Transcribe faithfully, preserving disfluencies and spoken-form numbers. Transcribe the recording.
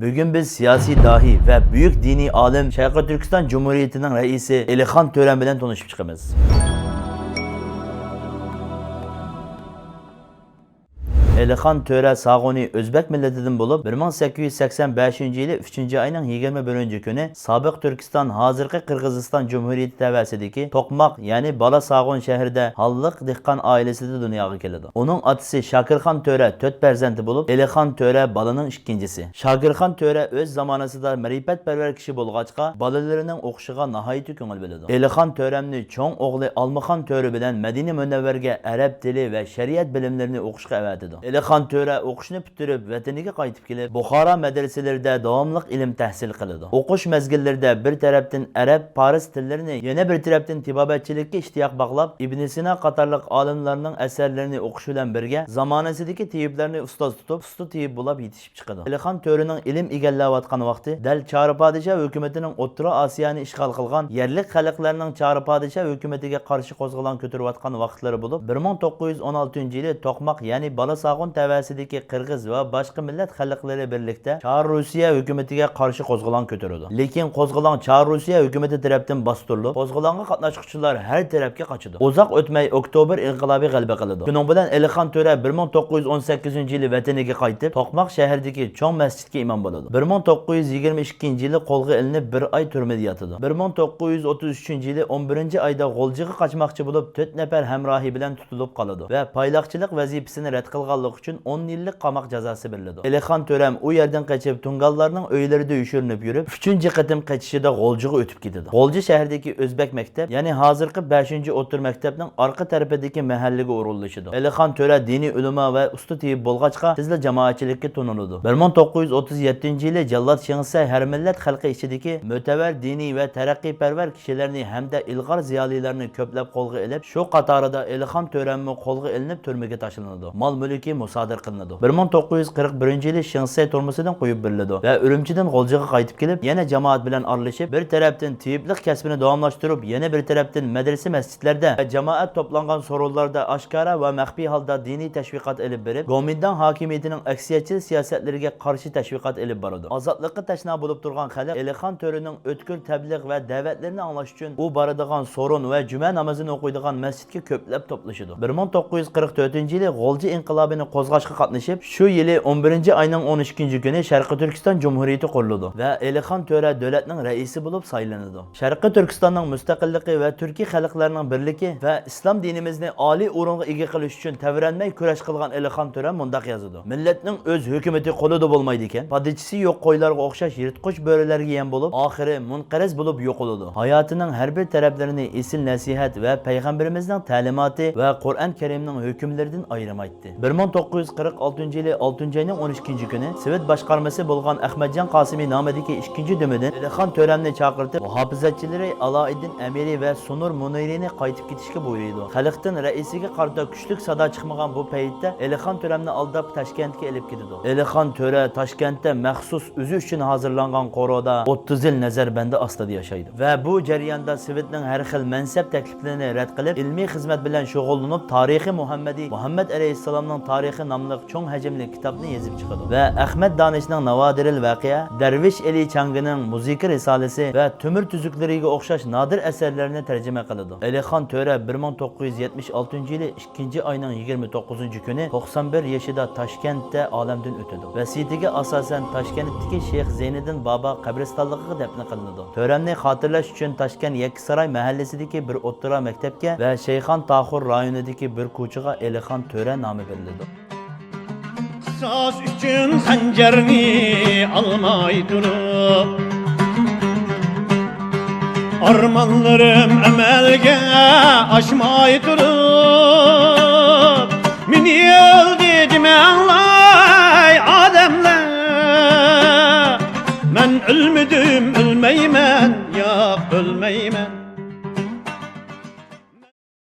بۈگۈن بىز سىياسىي داھىي ۋە بۈيۈك دىنىي ئالىم، شەرقىي تۈركىستان جۇمھۇرىيىتىنىڭ رەئىسى ئېلىخان تۆرەم بىلەن تونۇشۇپ چىقىمىز. ئېلىخان تۆرە ساغۇنى ئۆزبەك مىللىتىدىن بولۇپ، بىر مىڭ سەككىز يۈز سەكسەن بەشىنچى يىلى ئۈچىنچى ئاينىڭ يىگىرمە بىرىنچى كۈنى سابىق تۈركىستان، ھازىرقى قىرغىزىستان جۇمھۇرىيىتى تەۋەسىدىكى توقماق، يەنى بالا ساغۇن شەھىرىدە ھاللىق دېھقان ئائىلىسىدە دۇنياغا كېلىدۇ. ئۇنىڭ ئاتىسى شاكىرخان تۆرە تۆت پەرزەنتى بولۇپ، ئېلىخان تۆرە بالىنىڭ ئىككىنچىسى. شاكىرخان تۆرە ئۆز زامانىسىدا مەرىپەتپەرۋەر كىشى بولغاچقا، بالىلىرىنىڭ ئوقۇشىغا ناھايىتى كۆڭۈل بۆلىدۇ. ئېلىخان تۆرەمنى چوڭ ئوغلى ئالمىخان تۆرە بىلەن مەدىنە مۇنەۋۋەرگە ئەرەب تىلى ۋە شەرىئەت بىلىملىرىنى ئوقۇشقا ئەۋەتىدۇ. ئېلىخان تۆرە ئوقۇشنى پۈتتۈرۈپ، ۋەتىنىگە قايتىپ كېلىپ، بۇخارا مەدرىسىلىرىدە داۋاملىق ئىلىم تەھسىل قىلىدۇ. ئوقۇش مەزگىللىرىدە بىر تەرەپتىن ئەرەب، پارس تىللىرىنى، يەنە بىر تەرەپتىن تېبابەتچىلىككە ئىشتىياق باغلاپ، ئىبن سىنا قاتارلىق ئالىملارنىڭ ئەسەرلىرىنى ئوقۇش بىلەن بىرگە، زامانىسىدىكى تېبىپلەرنى ئۇستاز تۇتۇپ، ئۇستا تېبىپ بولاپ يېتىشىپ چىقىدۇ. ئېلىخان تۆرىنىڭ ئىلىم ئىگىلەۋاتقان ۋاقتى دەل چارى پادىشاھ ھۆكۈمىتىنىڭ ئوتتۇرا ئاسىيانى ئىشغال قىلغان، يەرلىك خەلقلەرنىڭ چارى پادىشاھ ھۆكۈمىتىگە قارشى قوزغىلاڭ كۆتۈرۈۋاتقان ۋاقىتلىرى بولۇپ، بىر مىڭ توققۇز يۈز ئون ئالتىنچى يىلى توقماق، يەنى بالاساغۇن تەۋەسىدىكى قىرغىز ۋە باشقا مىللەت خەلقلىرى بىرلىكتە چار روسىيە ھۆكۈمىتىگە قارشى قوزغىلاڭ كۆتۈرىدۇ. لېكىن قوزغىلاڭ چار روسىيە ھۆكۈمىتى تەرەپتىن باستۇرۇلۇپ، قوزغىلاڭغا قاتناشقۇچىلار ھەر تەرەپكە قاچىدۇ. ئۇزاق ئۆتمەي ئوكتوبر ئىنقىلابى غەلىبە قىلىدۇ. شۇنىڭ بىلەن ئېلىخان تۆرە بىر مىڭ توققۇز يۈز ئون سەككىزىنچى يىلى ۋەتىنىگە قايتىپ، توقماق شەھىرىدىكى چوڭ مەسچىتكە ئىمام بولىدۇ. بىر مىڭ توققۇز يۈز يىگىرمە ئىككىنچى يىلى قولغا ئېلىنىپ، بىر ئاي تۈرمىدە ياتىدۇ. بىر مىڭ توققۇز يۈز ئوتتۇز ئۈچىنچى يىلى ئون بىرىنچى ئايدا غۇلجىغا قاچماقچى بولۇپ، تۆت نەپەر ھەمراھى بىلەن تۇتۇلۇپ قالىدۇ ۋە پايلاقچىلىق ۋەزىپىسىنى رەت قىلغانلىقى ئۈچۈن ئون يىللىق قاماق جازاسى بېرىلىدۇ. ئېلىخان تۆرەم ئۇ يەردىن قېچىپ، تۇڭگانلارنىڭ ئۆيلىرىدە يوشۇرۇنۇپ يۈرۈپ، ئۈچىنچى قېتىم قېچىشىدا غۇلجىغا ئۆتۈپ كېتىدۇ. غۇلجا شەھىرىدىكى ئۆزبەك مەكتەپ، يەنى ھازىرقى بەشىنچى ئوتتۇرا مەكتەپنىڭ ئارقا تەرىپىدىكى مەھەللىگە ئورۇنلىشىدۇ. ئېلىخان تۆرە دىنىي ئۆلىما ۋە ئۇستا تېبىپ بولغاچقا، تېزلا جامائەتچىلىككە تونۇلىدۇ. بىر مىڭ توققۇز يۈز ئوتتۇز يەتتىنچى يىلى جاللات شېڭسەي ھەر مىللەت خەلقى ئىچىدىكى مۆتەۋەر دىنىي ۋە تەرەققىيپەرۋەر كىشىلەرنى ھەمدە ئىلغار زىيالىيلارنى كۆپلەپ قولغا ئېلىپ، شۇ قاتارىدا ئېلىخان تۆرەممۇ قولغا ئېلىنىپ، تۈرمىگە تاشلىنىدۇ. مال-مۈلكى مۇسادىرە قىلىنىدۇ. بىر مىڭ توققۇز يۈز قىرىق بىرىنچى يىلى شېڭسەي تۈرمىسىدىن قويۇپ بېرىلىدۇ ۋە ئۈرۈمچىدىن غۇلجىغا قايتىپ كېلىپ، يەنە جامائەت بىلەن ئارىلىشىپ، بىر تەرەپتىن تېبىپلىق كەسپىنى داۋاملاشتۇرۇپ، يەنە بىر تەرەپتىن مەدرىسە، مەسچىتلەردە ۋە جامائەت توپلانغان سورۇنلاردا ئاشكارا ۋە مەخپىي ھالدا دىنىي تەشۋىقات ئېلىپ بېرىپ، گومىنداڭ ھاكىمىيىتىنىڭ ئەكسىيەتچىل سىياسەتلىرىگە قارشى تەشۋىقات ئېلىپ بارىدۇ. ئازادلىققا تەشنا بولۇپ تۇرغان خەلق ئېلىخان تۆرىنىڭ ئۆتكۈر تەبلىغ ۋە دەۋەتلىرىنى ئاڭلاش ئۈچۈن ئۇ بارىدىغان سورۇن ۋە جۈمە نامىزىنى ئوقۇيدىغان مەسچىتكە كۆپلەپ توپلىشىدۇ. بىر مىڭ توققۇز يۈز قىرىق تۆتىنچى يىلى غۇلجا ئىنقىلابىنى قوزغاشقا قاتنىشىپ، شۇ يىلى ئون بىرىنچى ئاينىڭ ئون ئىككىنچى كۈنى شەرقىي تۈركىستان جۇمھۇرىيىتى قۇرۇلىدۇ ۋە ئېلىخان تۆرە دۆلەتنىڭ رەئىسى بولۇپ سايلىنىدۇ. شەرقىي تۈركىستاننىڭ مۇستەقىللىقى ۋە تۈركىي خەلقلەرنىڭ بىرلىكى ۋە ئىسلام دىنىمىزنى ئالىي ئورۇنغا ئىگە قىلىش ئۈچۈن تەۋرەنمەي كۈرەش قىلغان ئېلىخان تۆرە مۇنداق يازىدۇ: مىللەتنىڭ ئۆز ھۆكۈمىتى قولىدا بولمايدىكەن، پادىچىسى يوق قويلارغا ئوخشاش يىرتقۇچ بۆرىلەرگە يەم بولۇپ، ئاخىرى مۇنقەرز بولۇپ يوقىلىدۇ. ھاياتىنىڭ ھەر بىر تەرەپلىرىنى ئېسىل نەسىھەت ۋە پەيغەمبىرىمىزنىڭ تەلىماتى ۋە قۇرئان كەرىمنىڭ ھۆكۈملىرىدىن ئايرىمايتتى. بىر مىڭ توققۇز يۈز قىرىق ئالتىنچى يىلى ئالتىنچى ئاينىڭ ئون ئىككىنچى كۈنى سوۋېت باشقارمىسى بولغان ئەخمەتجان قاسىمى نامىدىكى ئىككىنچى دۈمىدىن ئېلىخان تۆرەمنى چاقىرتىپ، مۇھاپىزەتچىلىرى ئالائىدىن ئەمىرى ۋە سۇنۇر مۇنىرىنى قايتىپ كېتىشكە بۇيرۇيدۇ. خەلقتىن رەئىسىگە قارىتا كۈچلۈك سادا چىقمىغان بۇ پەيتتە ئېلىخان تۆرەمنى ئالداپ تاشكەنتكە ئېلىپ كېتىدۇ. ئېلىخان تۆرە تاشكەنتتە مەخسۇس ئۆزى ئۈچۈن ھازىرلانغان قورۇدا ئوتتۇز يىل نەزەربەندى ئاستىدا ياشايدۇ ۋە بۇ جەرياندا سوۋېتنىڭ ھەر خىل مەنسەپ تەكلىپلىرىنى رەت قىلىپ، ئىلمىي خىزمەت بىلەن شۇغۇللىنىپ، تارىخى مۇھەممەدىي، مۇھەممەد ئەلەيھىسسالامنىڭ تارىخى ناملىق چوڭ ھەجىملىك كىتابنى يېزىپ چىقىدۇ ۋە ئەخمەت دانىشنىڭ ناۋادىرىل ۋەقىئە، دەرۋىش ئېلى چاڭگىنىڭ مۇزىكا رىسالىسى ۋە تۆمۈر تۈزۈكلىرىگە ئوخشاش نادىر ئەسەرلەرنى تەرجىمە قىلىدۇ. ئېلىخان تۆرە بىر مىڭ توققۇز يۈز يەتمىش ئالتىنچى يىلى ئىككىنچى ئاينىڭ يىگىرمە توققۇزىنچى كۈنى توقسان بىر يېشىدا تاشكەنتتە ئالەمدىن ئۆتىدۇ. ۋەسىيىتىگە ئاساسەن، تاشكەنتتىكى شەيخ زەينىدىن بابا قەبرىستانلىقىغا دەپنە قىلىنىدۇ. تۆرەمنى خاتىرىلەش ئۈچۈن تاشكەنت يەككىساراي مەھەللىسىدىكى بىر ئوتتۇرا مەكتەپكە ۋە شەيخان تاخۇر رايونىدىكى بىر كوچىغا ئېلىخان تۆرە نامى بېرىلىدۇ. قىساس ئۈچۈن خەنجەرنى ئالماي تۇرۇپ، ئارمانلىرىم ئەمەلگە ئاشماي تۇرۇپ، مېنى ئۆلدى دېمەڭلاي ئادەملەر، مەن ئۆلمىدىم، ئۆلمەيمەن، ياق، ئۆلمەيمەن.